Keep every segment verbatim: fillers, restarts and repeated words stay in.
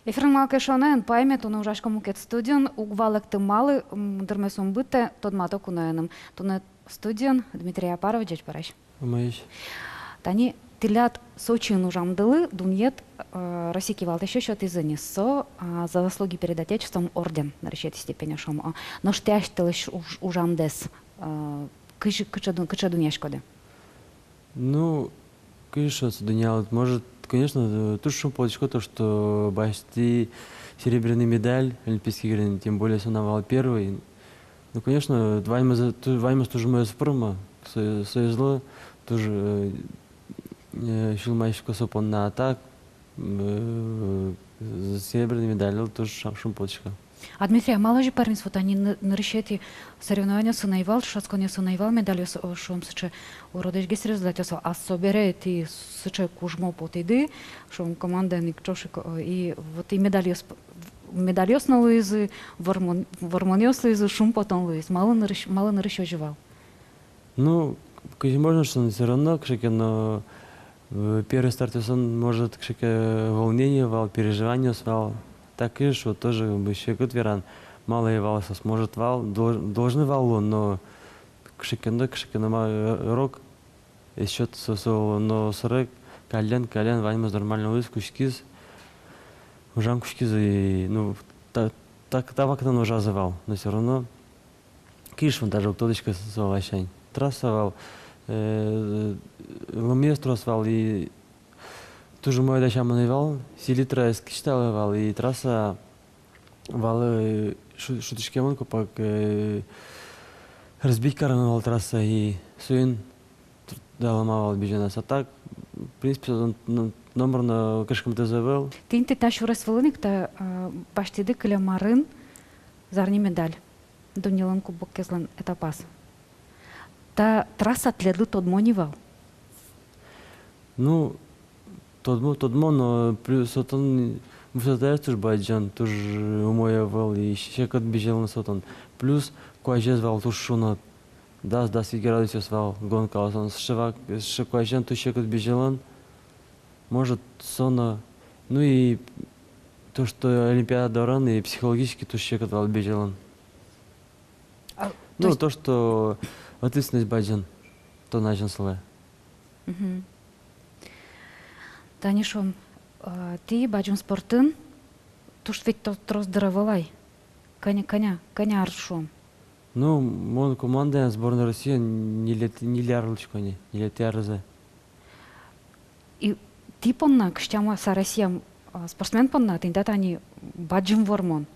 Эфирын «Малы ке шуоно», эн пайме, туннэ ужаськом мукет студиын, уг валэкты малы, м, дырмес ум быдтэ, тодмато куноеным. Туннэ студиын Дмитрий Апаров, ӟечбуресь. Умоесь. Тани тӥляд Сочиын ужамдылы дунъет, э, Россия кивалтэсьёс сётӥзы ни, со, а, «За заслуги перед Отечеством» орден, нырысетӥ степенё, шуом, а. Нош тӥ асьтэлэсь уж-, ужамдэс, э, кызьы, кыӵе дун-, кыӵе дунъяськоды? Ну, кызьы шуод, дунъялыд, может, конечно, э, туж шумпотӥсько то, что басьтӥ серебряный медаль Олимпийских игр, тем более со на вал первый. Ну, конечно, ваньмыз, ту-, ваньмыз туж умоез пӧрмо, со-, соезлы туж, э, э, сюлмасько со понна, а так, э, серебряный медальлы туж ша-, шумпотӥсько. А, Дмитрий, а малы озьы пӧрмиз, вот тани ны-, нырысетӥ соревнованиосын ӧй вал, ӵошатсконъёсын ӧй вал медальёс, о, шуом, сыӵе уродэсьгес результатъёс, а собере тӥ сыӵе кужмо потӥды, шуом, командаен ик ӵошик, о, и вот и медальёс, медальёс но луизы, вормон-, вормонъёс луизы, шумпотон луиз. Малы нырысь, малы нырысь озьы вал? Ну, кызьы можно шуыны, всё равно кыӵе ке но, э, первый стартъёсын, может, кыӵе ке волнение вал, переживаниос вал. Так кызьы шуод, тоже быдӟым секыт веран, малы ӧй вал соос, может, вал, дол-, должны вал луыны, но кыӵе ке но, кыӵе ке но ма-, э, рок, эсчёт со, со, но сэре каллен, каллен ваньмыз нормально луиз, кутскиз, ужан кутскиз, и, ну, та-, так, та вакытын ужазы вал, но всё равно кышкан даже уг тодӥськы со ласянь. Трасса вал, э, лымыез трос вал, и туж умой дасямын ӧй вал, селитраяз кисьталэ вал, и трасса вал, э, шу-, шутӥськемын копак, э, разбить каремын вал трасса, и соин т-, далама вал бызёназ. А так, в принципе, со н-, н-, номыр но кышкытэз ӧвӧл. Тӥни тӥ та сюрес вылын ик та, а, басьтӥды кылем арын зарни медаль дуннелэн кубокезлэн этапаз. Та трасса тӥледлы тодмо ни вал? Ну, тодмо, тодмо, но плюс отын высотаез туж бадӟым, туж умой ӧвӧл, и секыт бызьылыны отын. Плюс куазез вал туж шуныт, дас, дас вить градусъёс вал гонкаосын. Сыӵе вак-, сыӵе куазен туж секыт бызьылыны, может, со но. Ну и то, что Олимпиада дорын, и психологически туж секыт вал бызьылыны. А, то Ну, есть то, что ответственность бадӟым тон азьын сылэ. Мгм. Тани шуом, а, тӥ бадӟым спортын туж ведь то-, трос дыр ӧвӧл ай. Кӧня, кӧня, кӧня ар шуом? Ну, мон командаын, сборной России ньылет-, ньыль ар улӥсько ни, ньылетӥ арзэ. И тӥ понна, кызьы ке но вал Россия, а, спортсмен понна, тӥни та тани бадӟым вормон.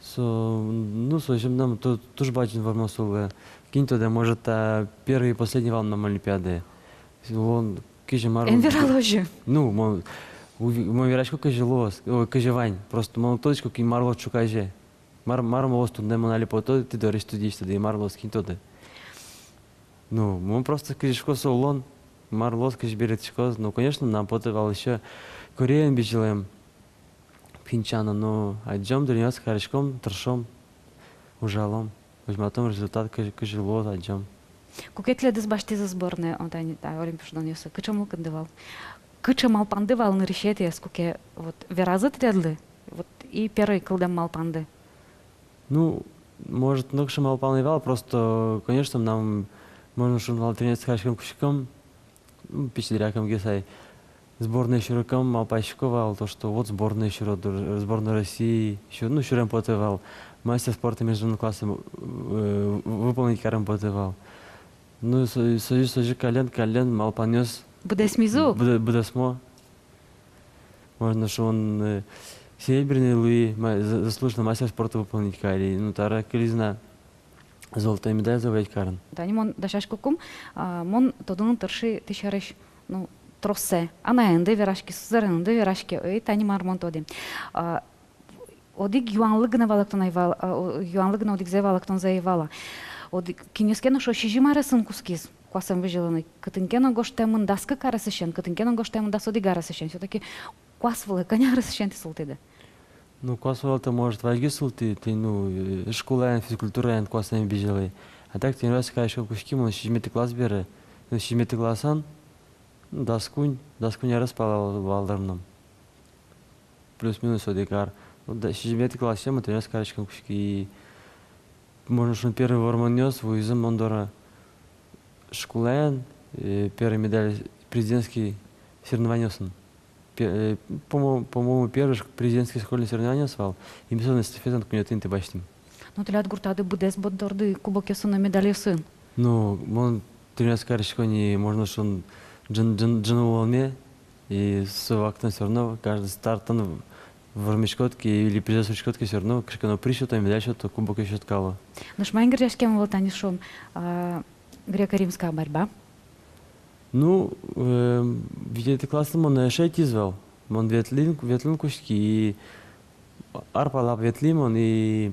Со, ну, со сямен мынам ту-, туж бадӟым вормон со луэ. Кин тодэ, может, та первый и последний вал мынам Олимпиадае. Улон кызьы мар Эн вералэ озьы. Ну, мон, уви-, мон верасько, кызьы луоз, ой, кызьы вань. Просто мон уг тодӥськы, кин мар луоз ӵуказе. Мар, мар мон луоз туннэ, мон али пото тӥ дорысь студиысьтыды, мар луоз, кин тодэ. Ну, мон просто кызьы шуисько, со улон, мар луоз, кызьы берыктӥськоз. Ну, конечно, мынам потэ вал ещё Кореяын бызьылэм, Пхенчанын, но адӟом, тренироваться кариськом, тыршом, ужалом, возьматом результат, кызьы, кызьы луоз, адӟом. Куке тӥледыз басьтӥзы сборной, о, тани, та, олимпи шудонъёсы, кыӵе мылкыдды вал? Кыӵе малпанды вал нырысетӥез, куке вот веразы тӥледлы, вот и первой кылдэм малпанды? Ну, может, нокыӵе малпан ӧй вал, просто, конечно, мынам, можно шуыны вал, тренироваться кариськом, кутскиськом, ну, пичи дыръям гес ай. Сборной сюрыкам малпасько вал, то, что вот сборной сюро-, сборной России, сю-, ну, сюрем потэ вал. Мастер спорта международного класса, э, выполнить карем потэ вал. Ну, со-, соиз, соиз каллен, каллен малпанъёс быдэсмизы ук? Быдэ-, быдэсмо. Можно шуыны, э, серебряный луи, ма-, за-, заслуженный мастер спорта выполнить кари. Ну, табере кылиз на золотой медаль завоевать карыны. Тани мон дасяськыкум, а, мон тодыны тырши тӥ сярысь, ну, троссэ. Анаенды вераськи, сузэренды вераськи, ой, тани мар мон тодӥ. А, одӥг юанлы гинэ валэктон ӧй вал, а, о, юанлы гинэ одӥгзэ валэктонзэ ӧй вала. Одӥг, кинъёс ке но шуо, сизьым аресын кутскиз куасэн бызьылыны. Кытын ке но гожтэмын дас кык аресысен, кытын ке но гожтэмын дас одӥг аресысен. Всё-таки куас вылэ кӧня аресысен тӥ султӥды? Ну, куас вылэ-то, может, вазьгес султӥ, тӥни, ну, э, школаын, физкультураын куасэн бызьылӥ. А так тренироваться кариськыны кутски мон сизьыметӥ класс бере. Ну, сизьыметӥ классын, ну, дас куинь, дас куинь арес пала вал, вал дыр мыным. плюс-минус одӥг ар. Вот, да, сизьыметӥ классэ мон тренировать кариськыны кутски. Можно шуыны, первый вормонъёс вуизы мон доры школаын, э, первый медаль президентский соревнованиосын. Пе-, э, по-моему, по-моему, первый ш-, президентский школьный соревнованиос вал, и ми солэн эстафетаын куинетӥ инты басьтӥм. Ну, тӥляд гуртады быдэс борддорды кубокъёсын но, медальёсын. Ну, мон тренировать карисько ни, можно шуыны, ӝын-, ӝын-, ӝыны улонме, и со вакытын всё равно каждый стартын вормиськод ке или призэ сётӥськод ке, всё равно кыӵе ке но приз сёто, медаль сёто, кубокъёс сётӥсько. Нош маин герӟаськем вал тани, шуом, а, греко-римская борьба? Ну, э, витетӥ классын мон эшшо ӧтиз вал. Мон ветлӥ, ветлыны кутски, и ар пала ветлӥ мон, и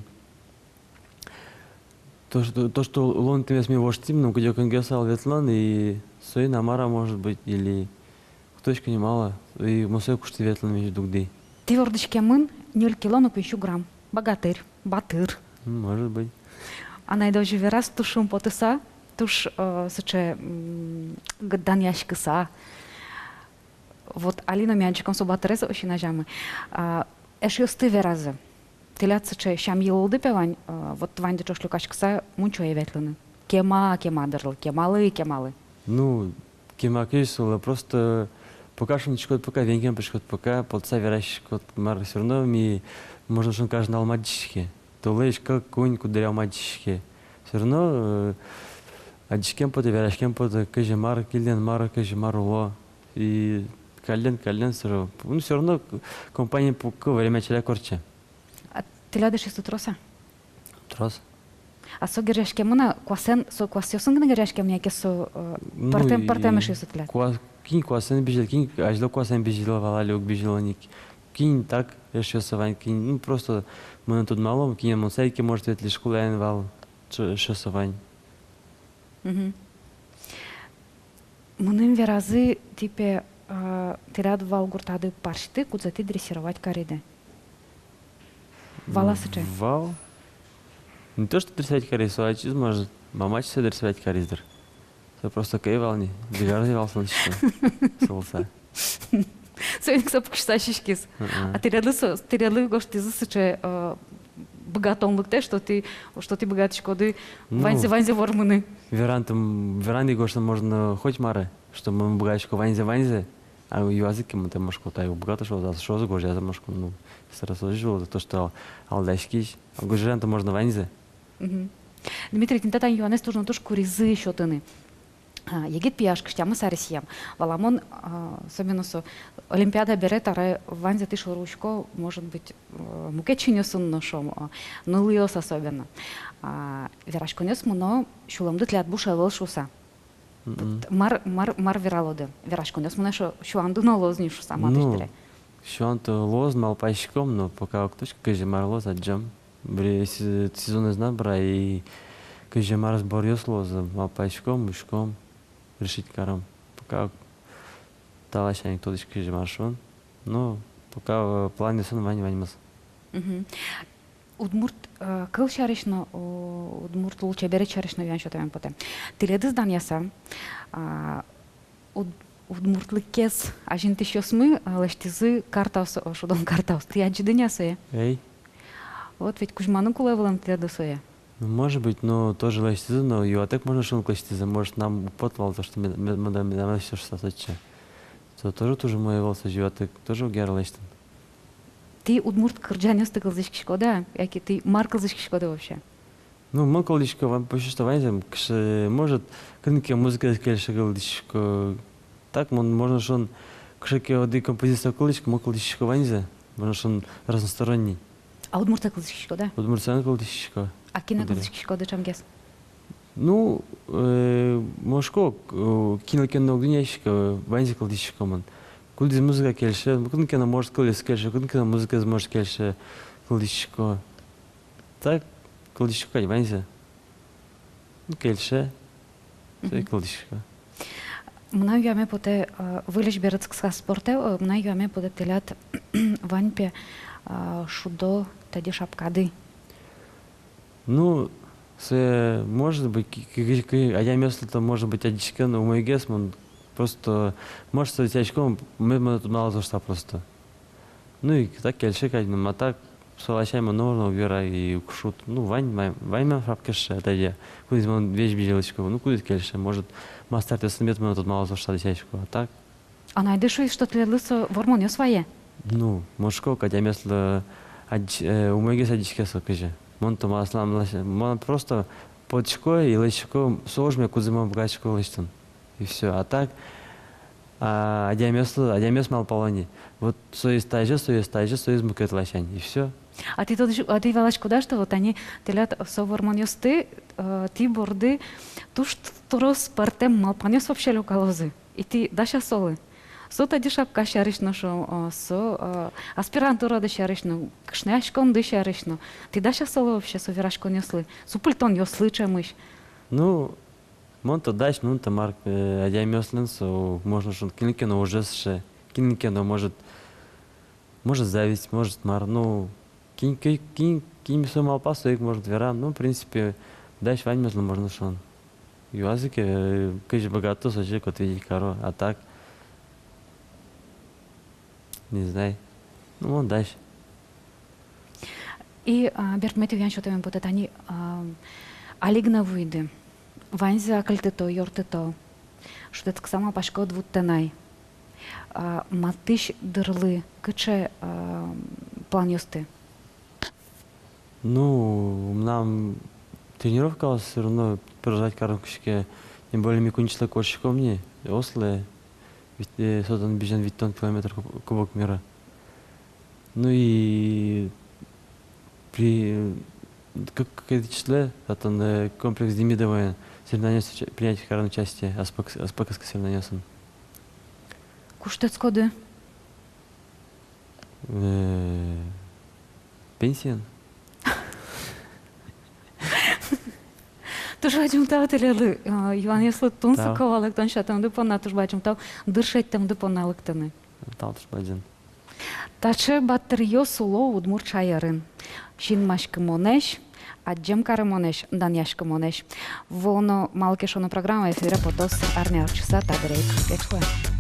то, что, то, что улон интымес ми воштӥм, ну, кыдёкынгес вал ветлон, и соин-а, мар-а, может быть, или кто ещё не мало, и мон сое куштӥ ветлыны, миз дугды. Тӥ вордӥськемын ньыль кило но куинь сю грамм. Богатырь, батыр. М, может быть. Анай-атаез вераз туж шумпотыса, туж, э, сыӵе, м, гыдданъяськыса. Вот али но ми адӟиськом со батырез, осин азямы. А, эшъёсты веразы. Тӥляд сыӵе сям-йылолды, пе, вань, а, вот ваньды ӵош люкаськыса мунчое ветлыны. Кема, кема дырлы, кемалы, кемалы. Ну, кема кызьы солы, просто пока шунтӥськод, пока венкем пыриськод, пока потса вераськод, мар, всё равно ми, можно шуыны, каждый нунал ум адӟиське. Толэзь кык, куинь, куддыръя ум адӟиське. Всё равно, э, адӟиськем потэ, вераськем потэ, кызьы мар, кинлэн мар, кызьы мар уло. И каллен, каллен всё равно. Ну, всё равно к-, компания пуко, время ӵаляк ортче. А тӥляд эшъёсты трос-а? Трос. А со герӟаськемын-а, куасэн, со куасъёсын гинэ герӟаськемын-а, яке со, э, ну, пӧртэм, и пӧртэм эшъёсы тӥляд? Куа-, кин куасэн бызьылэ, кин азьло куасэн бызьылэ вал, али уг бызьыло ни. Кин так эшъёсы вань, кин, ну, просто мыным тодмалом, кинэн мон садике, может, ветлӥ, школаын вал, ӵ-, эшъёсы вань. Мгм. Мыным веразы, тӥ, пе, а, тӥляд вал гуртады парсьты, кудзэ тӥ дрессировать кариды. Вал-а сыӵе? Вал. Не то, что дрессировать кариз, со ачиз, может, мама ачиз сое дрессировать кариз дыр. Со просто кӧй вал ни, ӟигар ни вал со, ачиз со, со луыса. Соин ик со пуксьыса сиськиз. Мгм. А тӥледлы со, тӥледлы гожтӥзы сыӵе, э, быгатонлыктэ, что тӥ, что тӥ быгатӥськоды, ну, ваньзэ, ваньзэ вормыны. Веран тӥ, вераны гожтыны можно хоть мар-а, что мон быгатӥсько ваньзэ, ваньзэ. А юазы ке, мон тӥ, мон шуисько, тае уг быгаты шуо, а соос гожъязы, мон шуисько, ну, стараться озьы вал, то, что ал-, алдаськись. А гожъяны-то можно ваньзэ. Мгм. Дмитрий, тӥни та тани юанэз туж но туж куризы сётыны. А, егит пияш, кызьтӥ-а мар сярысь сием. Валамон, а, особенно со олимпиада бере, табере ваньзэ тӥ шоры учко, может быть, э, мукет синъёсын но, шуом, а, нылъёс особенно. А, вераськонъёс мыно, сюлэмды тӥляд буш ӧвӧл шуыса. Мгм. Вот мар, мар, мар вералоды? Вераськонъёс мыно, шуо, сюанды но луоз ни шуыса, мар, ну, дышетыре. Сюан-то луоз, малпаськом, но пока уг тодӥськы, кызьы мар луоз, адӟом. Быре се-, сезонэз но быре, и кызьы мар сборъёс луозы, малпаськом, учком, решить каром. Пока таласянь уг тодӥськы, кызьы мар шуон. Но пока, э, планъёсын вань ваньмыз. Мгм. Удмурт, э, кыл сярысь но, о, удмурт лулчеберет сярысь но юан сётэме потэ. Тӥледыз данъяса, а, уд-, удмуртлыкез азинтӥсьёсмы, а, лэсьтӥзы картаос, о, шудон картаос. Тӥ адӟиды ни-а сое? Эй. Вот ведь кузьманы кулэ вылэм тӥледлы сое. Ну, может быть, но тоже лэсьтӥзы, но юатэк, можно шуыны, лэсьтӥзы. Может, нам уг поты вал то, что ме-, ме-, меда, меда, меда лэсьтӥзы, что сочи. То тоже туж умой вал, сочи, юатэк тоже уг яра лэсьтыны. Тӥ удмурт кырӟанъёсты кылзӥськиськоды-а, яке тӥ мар кылзӥськиськоды вообще? Ну, мон кылзӥсько вань, почти что ваньзэ, кыӵе, может, кытын ке музыкаез кельше, кылзӥсько. Так, мон, можно шуыны, кыӵе ке одӥг композиция кылзӥсько, мон кылзӥсько ваньзэ, можно шуыны, разносторонний. А удмуртсэ кылзӥськиськоды-а? Удмуртсэ но кылзӥсько. А кинэ кылзӥськиськоды ӵемгес? Ну, э, мон шуисько, э, кинлы ке но уг дунъяськы, ваньзэ кылзӥсько мон. Кудӥз музыка кельше, кытын ке но, может, кылъёс кельше, кытын ке но музыкаез, может, кельше, кылзӥсько. Так, кылзӥсько кадь ваньзэ. Ну, кельше. Мгм. Сое кылзӥсько. Мынам юаме потэ, э, выльысь берытскыса спортэ, э, мынам юаме потэ, тӥляд вань, пе, э, шудо тӧдьы шапкады. Ну, сое, может быть, ки-, ки-, ки-, ки-, адямиослы-то, может быть, адӟиськыны умойгес, мон просто, может, сое висъясько, ме-, мон тодмалозы шуыса просто. Ну и так кельше кадь, ну, ма так, со ласянь мон номыр но уг вера и уг шуд. Ну, вань, вань, вань мынам шапкаысь, а тадя, кудӥз мон весь бызьылӥсько, ну, кудӥз кельше, может, мастер тесынмет мон тодмалозы шуса дӥсясько, а так. Анайды шуиз, что тӥледлы со вормонъёс вае. Ну, мон шуисько, адямиослы адӟ-, э, умойгес адӟиське со кызьы. Мон то маслам лась-, мон просто потӥсько и лэсьтӥсько со ужме, кудзэ мон быгатӥсько лэсьтыны. И всё. А так, а, адямиослы, адямиос малпало ни: вот соиз тазьы, соиз тазьы, соиз мукет ласянь. И всё. А тӥ тодӥсь-, а тӥ валаськоды-а, что вот ини тӥляд со вормонъёсты, э, тӥ борды туж т-, трос пӧртэм малпанъёс вообще люкалозы. И тӥ дась-а солы? Со тадь шапка сярысь но, шуом, э, со, э, аспирантура сярысь но, кышнояськонды сярысь но. Тӥ дась-а солы вообще, со вераськонъёслы, со пыльтонъёслы ӵемысь? Ну, мон то дась, мон то мар, э, адямиослэн со, можно шуыны, кинлы ке но ужез сыӵе, кинлы ке но, может, может, зависть, может, мар, ну, кин, кин, кин, кин со малпа, со ик, может, вера, ну, в принципе, дась ваньмызлы, можно шуыны. Юазы ке, э, кызьы быгато, созьы ик ответить каро, а так, не знаю. Ну, мон дась. И, а, берпуметӥ юан сётэме потэ тани, а, али гинэ вуиды. Ваньзэ акыльтыто, ёртыто. Шутэтскыса малпаськод вуттэ на ай. А, матысь дырлы кыӵе, а, планъёсты? Ну, мынам тренировкаос всё равно продолжать карыны кутске, тем более ми куинь числое ортчиськом ни, ослы, вить-, э, сотон бызен витьтон километр куб-, Кубок мира. Ну и при-, к-, кыкетӥ числое татын, э, комплекс Демидовоын соревнованиосын уча-, принять карыны участие, аспак-, аспакыскы соревнованиосын. Куштэтскоды? Э, пенсиен. Туж бадӟым тау тӥледлы, э, юанъёслы тунсыко валэктон сётэмды понна, туж бадӟым тау дыр шедьтэмды понна лыктыны. Тау туж бадӟым. Таӵе батыръёс уло удмурт шаерын. Синмаськымонэсь, адӟем карымонэсь, данъяськымонэсь. Вуоно «Малы ке шуоно» программа эфире потоз арня ортчыса та дыре ик. Ӟеч луэ.